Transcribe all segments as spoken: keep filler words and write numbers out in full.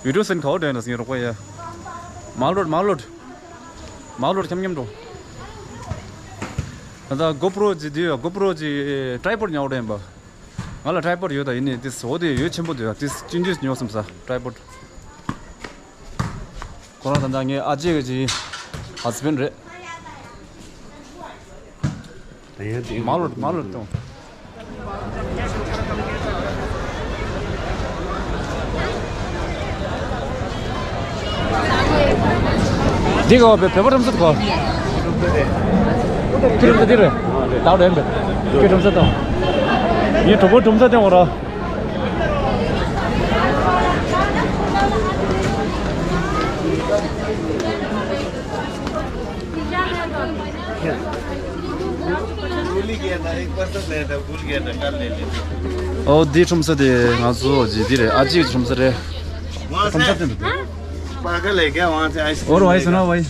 བི་ཌིའོ་སེན་ག་བ་འདྲ་ཡིན་ན་ངས་རོགས་པ་ཡ། མ་ལོད་མ་ལོད། མ་ལོད་འཁྱམ་འཁྱམ་འགྲོ། ད་ལྟ་གོ་པྲོ་ཅིག་འདི་ཡོད། གོ་པྲོ་ཅིག་ཊའི་པོཌ་ཉོ་འདྲ་ཡིན་པ། ང་ལ་ཊའི་པོཌ་ཡོད། ད་ཡིན་ནི་དེ་བཟོ་དེ་ཡོད་ཆེན་པོ་འདུག་ཡ། དེ་ཅི་འདྲ་ཉོ་བསམ་ས་ཊའི་པོཌ། ཁོ་རང་ད་ལྟ་ངའི་ཨ་ཅེ་གི་ཅིག་ཧ་སི་བྷེན་རེད། མ་ལོད་མ་ལོད་གཏོང་། འདི་གོ་བོད་པ་ཁྲོམ་ས་གོ། ཁྱོད་ཁྲོམ་ས་འདི་རེད། ད་རེད་པས། ཁྱོད་ཁྲོམ་ས་གཏོང་། ངའི་གྲོགས་པོ་ཁྲོམ་ས་གཏོང་བ་ར། भूल ही गया था, एक परसेंट नहीं था, भूल गया था, कल ले लेते। ཨོ་འདི་ཁྲོམ་ས་དེ་ང་ཚོ་ཇི་འདི་རེད། ཨ་ཅེ་ཁྲོམ་ས་རེད། वहाँ से पागल है क्या? वहाँ से आइसक्रीम और भाई लेगा। सुना भाई।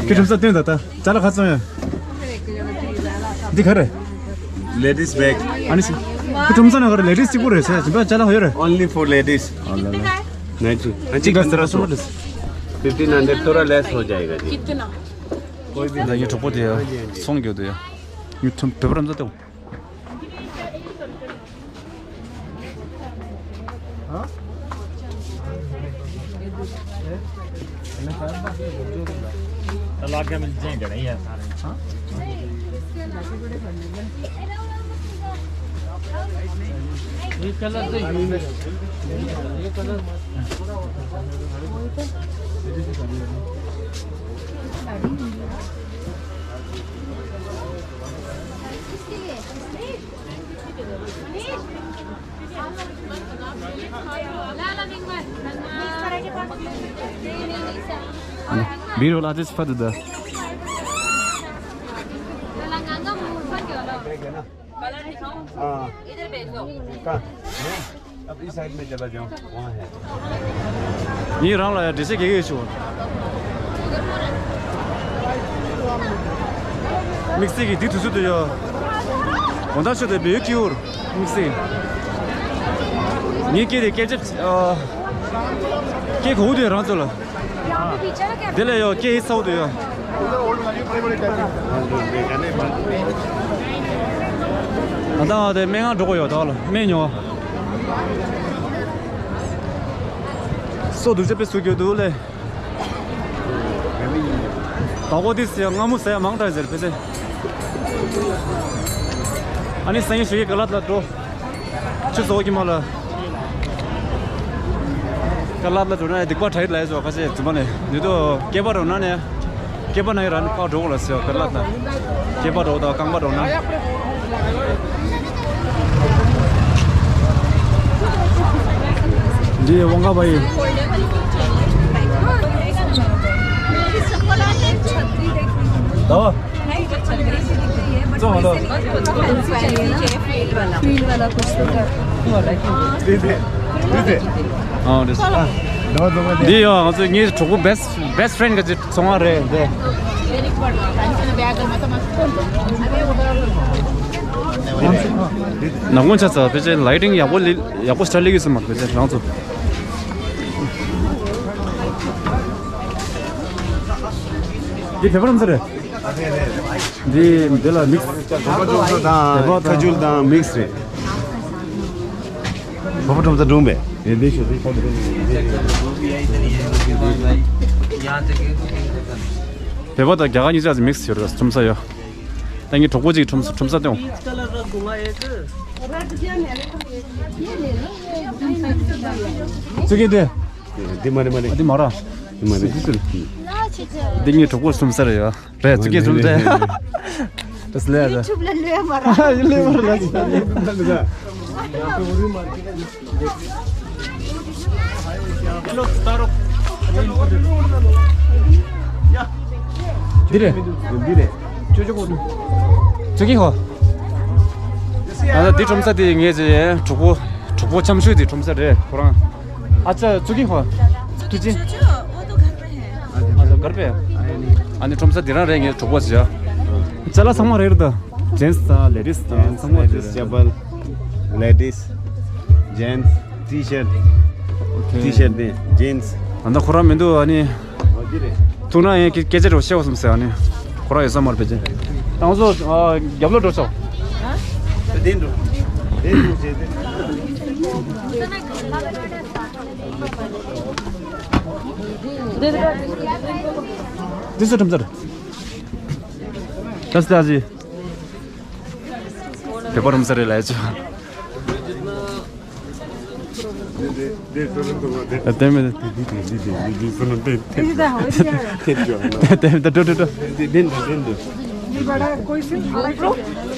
ཁྱོད་ཁྲོམ་ས་སྟོན་ད་ད་ཅ་ལག་ཁ་ཚོན་ཡ། འདི་ག་རེད། Ladies bag. ཨ་ནི་སི། ཁྱོད་ཁྲོམ་ས་ན་ག་རེ་ladies གཅིག་པོ་རེད་ཟེར། ཅ་ལག་ཡོད་རེད། Only for ladies. नहीं जी। हाँ जी, पन्द्रह सौ। फिफ्टीन हंड्रेड थोड़ा लेस हो जाएगा जी। ད་ངའི་གྲོགས་པོ་དེ་ཚོང་རྒྱག་དུས་ཡ། ངའི་ཁྲོམ་བོད་པ་རམ་ས་ཏེའོ། बीर वाला आते सिफात दा। हाँ। इधर भेज दो। कहाँ? अब इस साइड में चला जाओ, वहाँ है। ངས་རང་ལ་འགྲེལ་བཤད་རྒྱག་གི་ཡོད་ཆོག་དམིགས་བསལ་གྱི་འདི་དུས་ཚོད་དུ་ཡོད། དགོང་དག་ཆུ་དེ་བེའུ་ཀྱི་འུར། དམིགས་བསལ། ངའི་སྐད་དེ་སྐད་ཆ་ཨ། སྐད་གོ་བོ་དེ་རང་ཚོ་ལ། དེ་ལས་ཡོད་སྐད་ཡིད་ཚ་བོ་དེ་ཡོད། ད་ལྟ་དེ་སྨན་ཁང་འགྲོ་གི་ཡོད། ད་ལ་སྨན་ཉོ། སོ་སྡུག་ཅག་དཔེ་སུ་སྐྱོ་འདུག་ལེ། ད་གོ་དེ་ཟེར་ཡ་སྔ་མོ་ཟེར་ཡ་མང་དྲགས་ཟེར་ཕལ་ཆེར། ཨ་ནི་སང་ཉིན་ཞོགས་ཀས་ཀ་ལ་ད་འགྲོ། ཆུ་ཚོད་ཀྱི་མ་ལ། ཀ་ལ་ད་འགྲོ་ན་སྡིག་པ་དྲག་ལ་ཡ་ཚོ་ཁ་ཤས་རྫུན་མ་ནས་འདི་ཚོ་སྐེད་པ་འགྲོ་ན་ནས། སྐེད་པ་ན་ཡི་ར་ནི་ཕར་འགྲོ་དགོས་ལ་ཟེར་ཀ་ལ་ད། སྐེད་པ་འགྲོ་དང་རྐང་པ་འགྲོ་ན། འདི་དབང་ག་པ་ཡིན། ད་བ། ཙོང་ལོ། फील वाला कुछ तो कर। ཨ་འདི། འདི་ཡང་ང་ཚོ་ངའི་གྲོགས་པོ་best best friend གི་ཚོང་བ་རེད་འདི། ནག་མོ་ཆ་ཚ་ཕལ་ཆེར་lighting ཡག་པོ་ལི་ཡག་པོ་སྟར་ལི་གི་སུ་མ་ཕལ་ཆེར་རང་ཚོ། འདི་བོད་པ་རང་ཚོ་རེད། འདི་འདི་ལ་mix། བོད་པ་ཁ་ཆུལ་དང་mix རེད། བོད་པ་ཁྲོམ་ས་སྒྲུང་བས། བོད་པ་དང་རྒྱ་གར་གཉིས་ཆ་mix ཡོད་རེད། ཁྲོམ་ས་ཡོད། ད་ངའི་གྲོགས་པོ་གཅིག་ཁྲོམ་ས་ཁྲོམ་ས་སྟོན། ཚུགས་ཀྱི་འདི། འདི་མ་རེད་མ་རེད། འདི་མ་རེད། འདི་ངའི་གྲོགས་པོ་ཁྲོམ་ས་རེད་ཡ། རེད་ཚུགས་ཀྱི་ཁྲོམ་ས་རེད། དེ་སླེ་ཡ། YouTube ལ་ལོས་མ་ར། ལོས་མ་ར་ལ་ཅི། འདི་རེད། འདི་རེད། ཅོ་ཅོ་གོ། ཚུགས་ཀྱི་ཧོ། ཨ་ད་འདི་ཁྲོམ་ས་དེ་ངའི་ཅེ་གྲོགས་པོ་གྲོགས་པོ་འཆམ་ཤོས་དེ་ཁྲོམ་ས་རེད་ཁོ་རང་། ཨ་ཅག་ཚུགས་ཀྱི་ཧོ། ཐུགས་རྗེ་ཆེ། ཨ་ད་གར་པས། ཨ་ནི་ཁྲོམ་ས་དེ་རང་རེད། ངའི་གྲོགས་པོ་ཅེ། ཅ་ལག་ཚང་མ་རེད་ད། gents དང་ladies དང་ཚང་མ་རེད། Gents, ladies, chappal, ladies, gents, T-shirt. T-shirt དེ། jeans། ཨ་ད་ཁོ་རང་མི་འདུག་ཨ་ནི། འོ་འདི་རེད། ཐུག་ན་ཡང་སྐད་ཆ་འདྲ་བཤད་དགོས་བསམ་ཟེར། ཨ་ནི་ཁོ་རང་ཡོད་ས་མ་རེད་པས་ཅན། ད་ང་ཚོ་ཨ་རྒྱབ་ལོགས་འགྲོ་ཆོག་དེ་འགྲོ། དེ་འགྲོ་ཟེར་དེ། འདི་ཚོ་ཁྲོམ་ས་རེད། ད་སྟ་ཟི། བོད་པ་ཁྲོམ་ས་རེད་ལབ་ཡ་ཅིག་དེ་མེད། དེ་འགྲོ་འགྲོ་འགྲོ།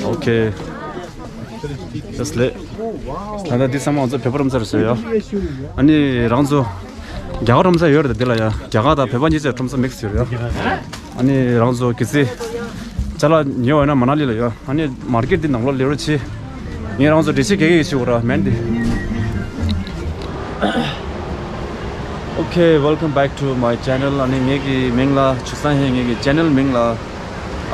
ཨོ་ཁེ། ད་ལྟ་འདི་ཚང་མ་ང་ཚོ་བོད་པ་ཁྲོམ་ས་རེད་ཟེར་ཡ། ཨ་ནི་རང་ཚོ་རྒྱ་གར་ཁྲོམ་ས་ཡོད་རེད། འདི་ལ་ཡ་རྒྱ་གར་དང་བོད་པ་གཉིས་ཆ་ཁྲོམ་ས་མིག་སི་ཡོད་རེད་ཡ། ཨ་ནི་རང་ཚོ་གལ་སྲིད་ཅ་ལག་ཉོ་བ་ཡོད་ན་མ་ན་ལི་ལ་ཡོད། ཨ་ནི་མར་ཀེཊ་འདི་ནང་ལོགས་སླེབས་རོགས་བྱེད། ངས་རང་ཚོ་འགྲེལ་བཤད་རྒྱག་གི་ཡོད་ཞུ་ར་མེན་འདི། Okay, welcome back to my channel. ཨ་ནི་ངེད་ཀྱི་མིང་ལ་ཆུ་བཟང་ཧེ། ངེད་ཀྱི་ཆེ་ནལ་མིང་ལ།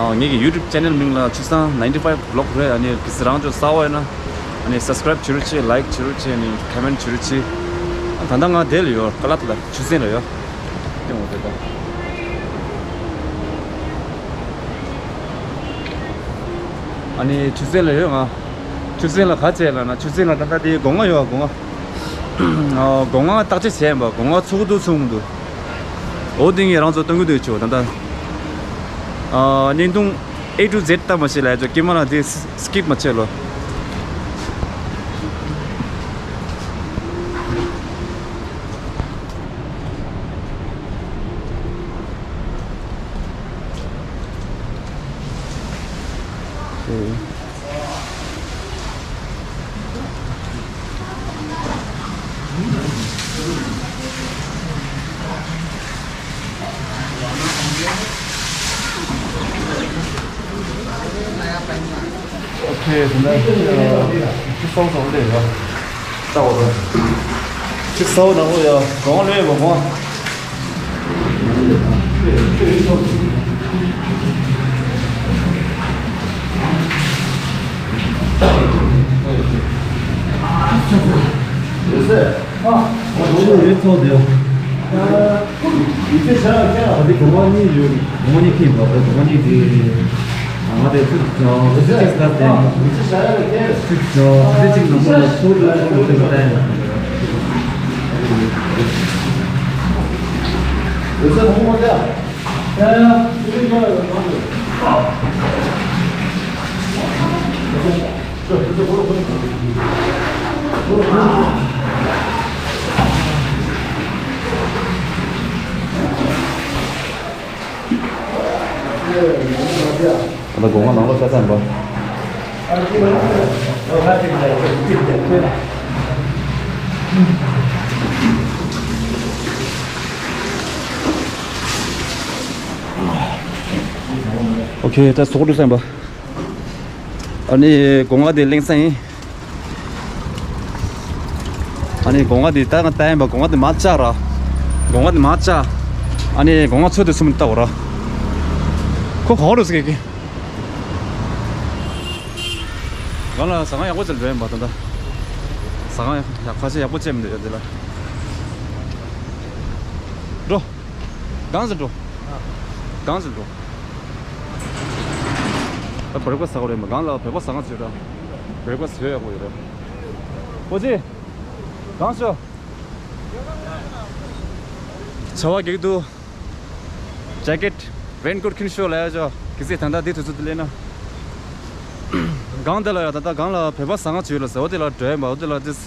ཨ་ངེད་ཀྱི་YouTube channel མིང་ལ་ཆུ་བཟང་ninety five vlog རེད། ཨ་ནི་གལ་སྲིད་རང་ཚོ་གསར་པ་ཡོད་ན་ཨ་ནི་subscribe བྱེད་རོགས་བྱེད། like བྱེད་རོགས་བྱེད། ཨ་ནི་comment བྱེད་རོགས་བྱེད། ཨ་ད་ལྟ་ང་དེ་ལ་ཡོད། ཀ་ལ་ཏི་ལ། ཆུ་སྲིན་ལ་ཡོད། སྟོན་འོ་དེ་དང་། ཨ་ནི་ཆུ་སྲིན་ལ་ཡོད་ང་། ཆུ་སྲིན་ལ་ག་ཚད་ལ་ན། ཆུ་སྲིན་ལ་ད་ལྟ་དེ་སྒོ་ང་ཡོད། སྒོ་ང་། ཨ་སྒོ་ང་བརྟག་དཔྱད་བྱས་པ། སྒོ་ང་ཚུགས་འདུག་ཚུགས་མི་འདུག་འོ་དེ་ངས་རང་ཚོ་སྟོན་གི་འདུག་ཆུ་ད་ལྟ། ཨ་བརྙན་ཐུང་A to Z ལྟ་མ་ཤེས་ལ་ཡ་ཅོ་ཀྱེ་མ་ལ་དེ་skip མ་བྱེད་ལོ། ཨོ་ཁེ། དེ་ནས་ཅི་སོང་སོང་ལས་ཡ། ལྟ་བ་དང་། ཅི་སོང་ནང་ལོ་ཡ། གོང་ལོས་མ་གོང་། ཡོད་ཟེར། ཨ། ཨ། ཡོད་ཚོད་དེ། ཡིག་ཚད་བྱ་ཡག་ཁྱེད་ལ། འདི་སྒོ་ང་གཉིས་ཡོད། སྒོ་ང་གཉིས་ཁེངས་པ། སྒོ་ང་གཉིས་དེ། ང་དེ་ཚོ་ཚོ་ཚོ་ཅིག་ལྟ་དེ། ཡིག་ཚད་བྱ་ཡག་ལ་ཁྱེད། ཚོ་ཚོ་ཚོ་ཅིག་ནང་ལ་ཚོ་ལ་ཚོ་ལ་ལྟ་ཡིན། ཡོད་ས་མཐོང་མ་ཐལ། ཡ་ཡ། ད་ལྟ་སྒོ་ང་ནང་ལོགས་ཆ་ཚང་པ། ཨོ་ཁེ། ད་སོག་རུ་སེམས་པ། ཨ་ནི་སྒོ་ང་དེ་གླེང་ས་ཡིན། ཨ་ནི་སྒོ་ང་དེ་ད་ང་ལྟ་ཡིན་པ། སྒོ་ང་དེ་མ་བཅག་ར། སྒོ་ང་དེ་མ་བཅག་ཨ་ནི་སྒོ་ང་ཚོ་དེ་གསུམ་ལྟ་བ་ར། ཁོ་ག་རུ་ཟེར་གི། གང་ལ་ཟ་ཁང་ཡག་པོ་ཅིག་ལ་འགྲོ་ཡིན་པ་ད་ལྟ། ཟ་ཁང་ཡག་ཁ་ཤས་ཡག་པོ་ཅིག་མི་འདུག་ཡ་དེ་ལ། འགྲོ། གང་ཟེར་འགྲོ། གང་ཟེར་འགྲོ། ད་བོད་པ་ཟ་ཁང་རེད་མ། གང་ལ་བོད་པ་ཟ་ཁང་ཟེར་ར། བོད་པ་ཟ་ཡག་པོ་ཡོད་ར། ཨོ་ཙི། གང་ཤོ། བྱ་བ་གེགས་འདུག་ཇེ་ཀེཊ་རེན་ཀོཊ་ཁྱེར་ཤོག་ལབ་ཡ་ཅོ། གལ་སྲིད་ད་ལྟ་འདི་དུས་ཚོད་དུ་སླེབས་ན། སྒང་འདི་ལ་ཡ། ད་ལྟ་སྒང་ལ་བོད་པ་ཟ་ཁང་ཅིག་ཡོད་ལ་ཟེར། འོ་དེ་ལ་འགྲོ་ཡིན་པ། འོ་དེ་ལ་ཏིས།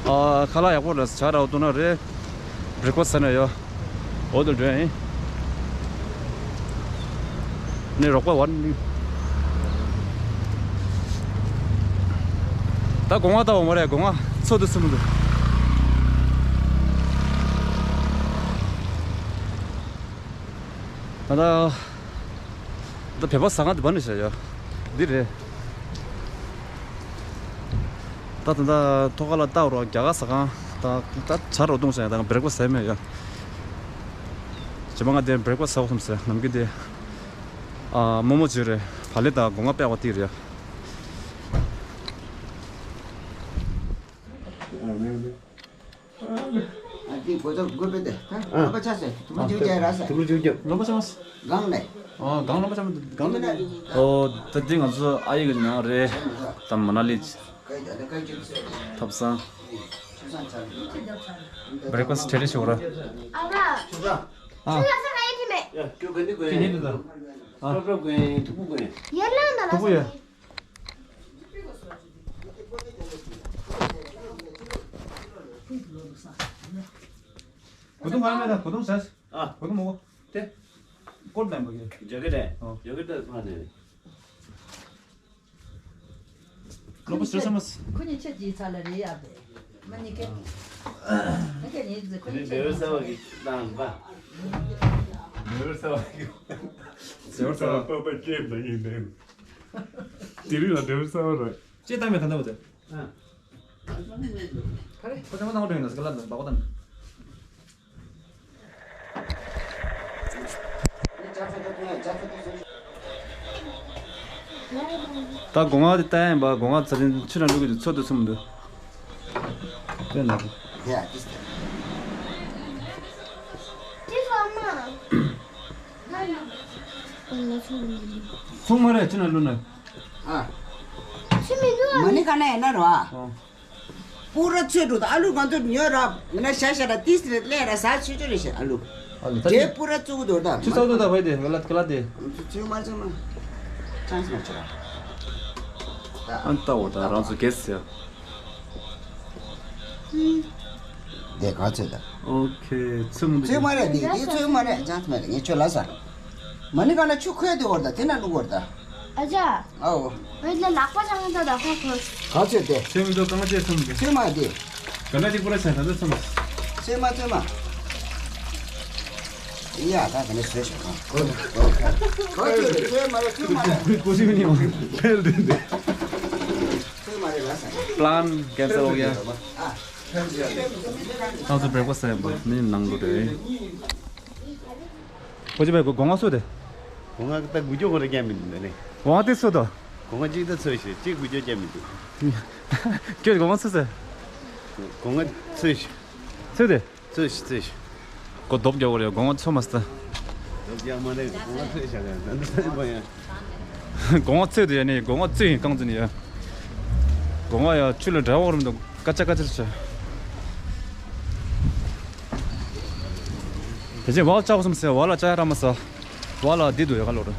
ཨ་ཁ་ལག་ཡག་པོ་ལ་ཟེར། ཇ་ར་འོ་དེ་ན་རེད། བྷི་རེག་ཕ་སི་ཟ་ན་ཡོད། འོ་དེ་འགྲོ་ཡིན། ནི་རོགས་པ་བར་ནི། ད་སྒོ་ང་ལྟ་བ་མ་རེད། སྒོ་ང་ཚོ་དུ་སུ་མི་འདུག་ད་ད་ད་བོད་པ་ཟ་ཁང་དེ་བར་ནི་བྱ་ཡོད། འདི་རེད། ད་ད་ད་ཐོག་ཁ་ལ་ལྟ་བ་རོགས། རྒྱ་གར་ཟ་ཁང་། ད་ད་ཇ་རོ་བཏུང་བྱ་ཡ། ད་བྷི་རེག་ཕ་སི་ཟ་མེད་ཡ། ཇེ་མང་ང་དེ་བྷི་རེག་ཕ་སི་ཟ་བ་སམ་ཟེར། ནམ་རྒྱུན་དེ། ཨ་མོག་མོག་ཅིག་རེད། བག་ལེབ་དང་སྒོ་ང་པད་ཀོ་ཏི་རེད། དགོས་ཚོ་དགོས་པས་དེ། ཨ། ལོ་པ་ཆགས་སོང་། དུ་མ་ཨ་འཇུག་རྒྱག་ར་ས། དུ་མ་འཇུག་རྒྱག་ལོ་པ་ཆགས་མ་སོང་། གང་ནས། ཨོ་གང་ལོ་པ་ཆགས་མ་གང་ལོ། ཨོ་ད་འདི་ང་ཚོ་ཨ་ཡེ་གི་ནང་རེད། ད་མ་ན་ལི། ཐབ་ཚང་། བྷེ་རེག་ཕ་སི་ཊི་དེ་རེ་ཞིག་ར། ཨ་ར། ཨ། ཁྱོད་ལ་ས་ག་ཡེ་ཐི་མེད། ཡ་ཁྱོད་ག་འདི་དགོས། ཁྱོད་ཉིད་དུ་ད། ཨ། ཨ་ར་དགོས། ཐུག་པོ་དགོས། ཡར་ལངས་ད་ལ་ཐུག་པོ་ཡ། ས་ག་ཡེ། གོ་དུང་ག་མེད་ད། གོ་དུང་ཟ། ཨ། གོ་དུང་མོ། དེ། ཀོད་ནམ་པ་གི། རྒྱ་གི་རེད། ཨོ། རྒྱ་གི་ད་ཕ་ནས། ལོ་པ་ཟེར་ས་མ་ཟེར། ཁོ་གཉིས་ཆ་གཅིག་ཚ་ལ་རེད་ཡ་པས། མ་གཉིས་ཀས། མ་གཉིས་ཀས་ཉིད་ཟེར་ཁོ་གཉིས་ཆ་གཅིག་ཚ་ལ། ལེ་བར་སེ་བ་གི་བཏང་པ། ལེ་བར་སེ་བ་གི། ལེ་བར་སེ་བ། པ་པ་ཅེབ་ད་ཡིན་ནས། དེ་རིང་ལ་ལེ་བར་སེ་བ་རེད། ཅེ་ད་མེད་ད་ད་བ་ད། ཨ། ཁ་རེ་ཁོ་ཚང་མ་ནང་འགྲོ་ཡིན་ན་ཟེར་ག་ལ་འདུག་འབག་པ་དང་། ད་སྒོ་ང་དེ་ལྟ་ཡིན་པ། སྒོ་ང་ཚ་དེ་ཆུ་ནང་བླུག་གི་འདུག་འཚོ་དུ་སོང་མི་འདུག་དཔེ་ན། ཚུགས་མ་རེད་ཆུ་ནང་བླུག་ན། ཨ། ཆུ་མི་འདུག་མ་ནི་ག་ན་ཡིན་ན་རོ། ཨ། ཨོ། པུ་ར་ཚོས་འགྲོ་ད། ཨ་ལུ་གང་ཚོད་ཉོས་ར། ང་ན་ཤ་ཤ་ར་ཏིས་རེ་ལེ་ར་ཟ་ཆུ་ཆུ་རེ་ཤེ་ཨ་ལུ། ཨ་ལུ་ད་དེ་པུ་ར་བཙུགས་འདུག་ད། ཆུ་ཚོད་དུ་ད་བས་དེ་ག་ལ་ག་ལ་དེ། ཆུ་མ་ཆུ་མ། ཅང་སི་མ་ཆུ་ར། ཨན་ཏའོ་ད་རང་ཚོ་གེ་སི་ཟེར། དེ་ག་ཚོད་ད། ཨོ་ཁེ། ཚོད་མ་འདུག་ཚོད་མ་རེད་དེ། དེ་ཚོད་མ་རེད། ཅང་སི་མ་རེད། ངས་ཆུ་ལ་ཟ། མ་ནི་ག་ན་ཆུ་ཁོལ་དེ་བོར་ད། དེ་ན་ལུག་བོར་ད། ཨ་ཅག་ཨའོ། ཨེ་ལ་ལག་པ་བྱང་ད་ད་ཁོ་ཁོ། ག་ཚོད་དེ། ཚོད་མི་འདུག་རྐང་རྗེས་སོང་གི། ཚོད་མ་དེ། ག་ན་ཅིག་པུ་ར་ཆ་ད་ད་སོང་། ཚོད་མ་ཚོད་མ། ཡ་ད་ག་ནས་བཟོས་ཤག་ག་ག་ཚོད་རེད། ཚོད་མ་རེད། ཚོད་མ་རེད། ཀུ་ཤི་མི་ཉོ། ཁེལ་དེ་དེ། ཚོད་མ་རེད་ལ་ས། Plan cancel हो गया। ཨ། ཁྱེད་ཚོ་བྷེ་རེག་ཕ་སི་ཡིན་པ་ནི་ནང་དུ་རེད། ཁོ་ཅི་བས་སྒོ་ང་ཚོ་དེ། སྒོ་ང་ད་དགུ་ཀྱོག་ཁོ་རེ་རྒྱ་མི་འདུག་ནས། སྒོ་ང་དེ་ཚོ་དོ། སྒོ་ང་གཅིག་ད་ཚོས་ཤིག་གཅིག་དགུ་ཀྱོག་རྒྱ་མི་འདུག་ཁྱོད་སྒོ་ང་ཚོ་ཚོས། སྒོ་ང་ཚོས་ཤིག་ཚོས་དེ། ཚོས་ཤིག་ཚོས་ཤིག་སྒོ་རྡོབ་རྒྱག་གོ་རེད། སྒོ་ང་ཚོ་མ་སྟ། རྡོབ་རྒྱག་མ་རེད། སྒོ་ང་ཚོས་ཤག་ད་ད་ད་ཡིན་པ་ཡ། སྒོ་ང་ཚོས་དེ་ཡ་ནི་སྒོ་ང་ཚོས་ཡིན། རྐང་ཚོས་ནི་ཡ། སྒོ་ང་ཡ་ཆུ་ལ་འདྲ་བོ་རུམ་དུ། ཀ་ཅ་ཀ་ཅ་ཆ། དེ་ཅི་བ་ལ་ཅག་སོམ་སེ་བ་ལ་ཅག་ར་མ་ས། བ་ལ་འདི་དུ་ཡ་ག་ལོ་ར།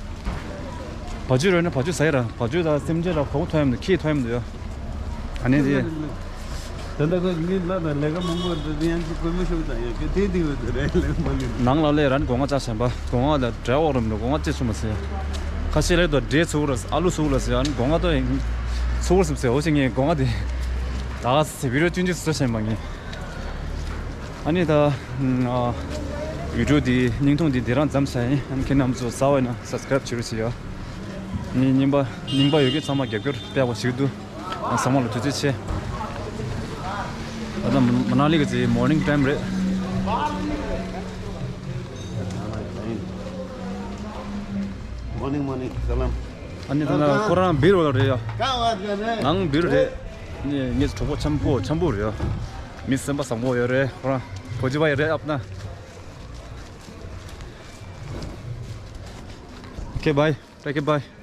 བ་ཇུ་རོ་ན་བ་ཇུ་ས་ཡ་ར། བ་ཇུ་ད་སེམས་ཅན་ར་ཁོ་ཐོ་ཡམ་དུ་ཁྱི་ཐོ་ཡམ་དུ་ཡ། ཨ་ནི་དེ། ད་ལྟ་ཁོ་ངའི་ལ་ན་ལས་ཀ་མང་པོ་འདི་ཡང་ཅིག་གོས་མོ་ཤོག་དང་ཡ་གི་དེ་དེ་བས་དེ་རེད་ལས་མ་ལུས། ནང་ལ་ལས་རན་སྒོ་ང་ཅག་ཆེན་པ་སྒོ་ང་ལ་འདྲ་བོ་རམ་ར་སྒོ་ང་ཅི་སོམ་སེ། ཁ་ཤས་ལས་དོ་འདྲེ་ཚུགས་ར་ཨ་ལུ་ཚུགས་ར་སེ་ཨ་ནི་སྒོ་ང་དོ་ཚུགས་ར་སེམ་སེ་འོ་ཞིག་ངའི་སྒོ་ང་དེ། ད་སེ་བི་རོ་ཅུན་ཅི་སོ་ཆེན་པ་ངའི། ཨ་ནི་ད། ཨ། བི་ཌིའོ་འདི་སྙིང་ཐུང་འདི་འདི་རང་མཚམས་བཞག་ཡིན། ཨ་ནི་ཁྱེད་རྣམ་ཚོ་གཟའ་བ་ཡིན་ན་སབ་སི་ཀ་རེབ་བྱེད་རོགས་བྱེད་ཡ། ངའི་རྙིང་པ་རྙིང་པ་ཡོད་མཁན་ཚང་མ་རྒྱབ་སྐྱོར་སྤེལ་བ་ཞིག་འདུག་ཨ་ཚང་མ་ལ་ཐུགས་རྗེ་ཆེ། ད་ལྟ་མ་ན་ལི་གི་ཚེ་མོར་ནིང་ཊའིམ་རེད། Morning, morning. Salam. ཨ་ནི་ད་ལྟ་ཁོ་རང་བིར་བ་ལ་རེད་ཡ། ནང་བིར་རེད། ངས་ངས་གྲོགས་པོ་འཆམ་པོ་འཆམ་པོ་རེད་ཡ། མི་སེམས་པ་བཟང་པོ་ཡོད་རེད། ཁོ་རང་བོ་ཇི་བ་ཡི་རེད་ཨབ་ན། Okay, bye. Take it, bye.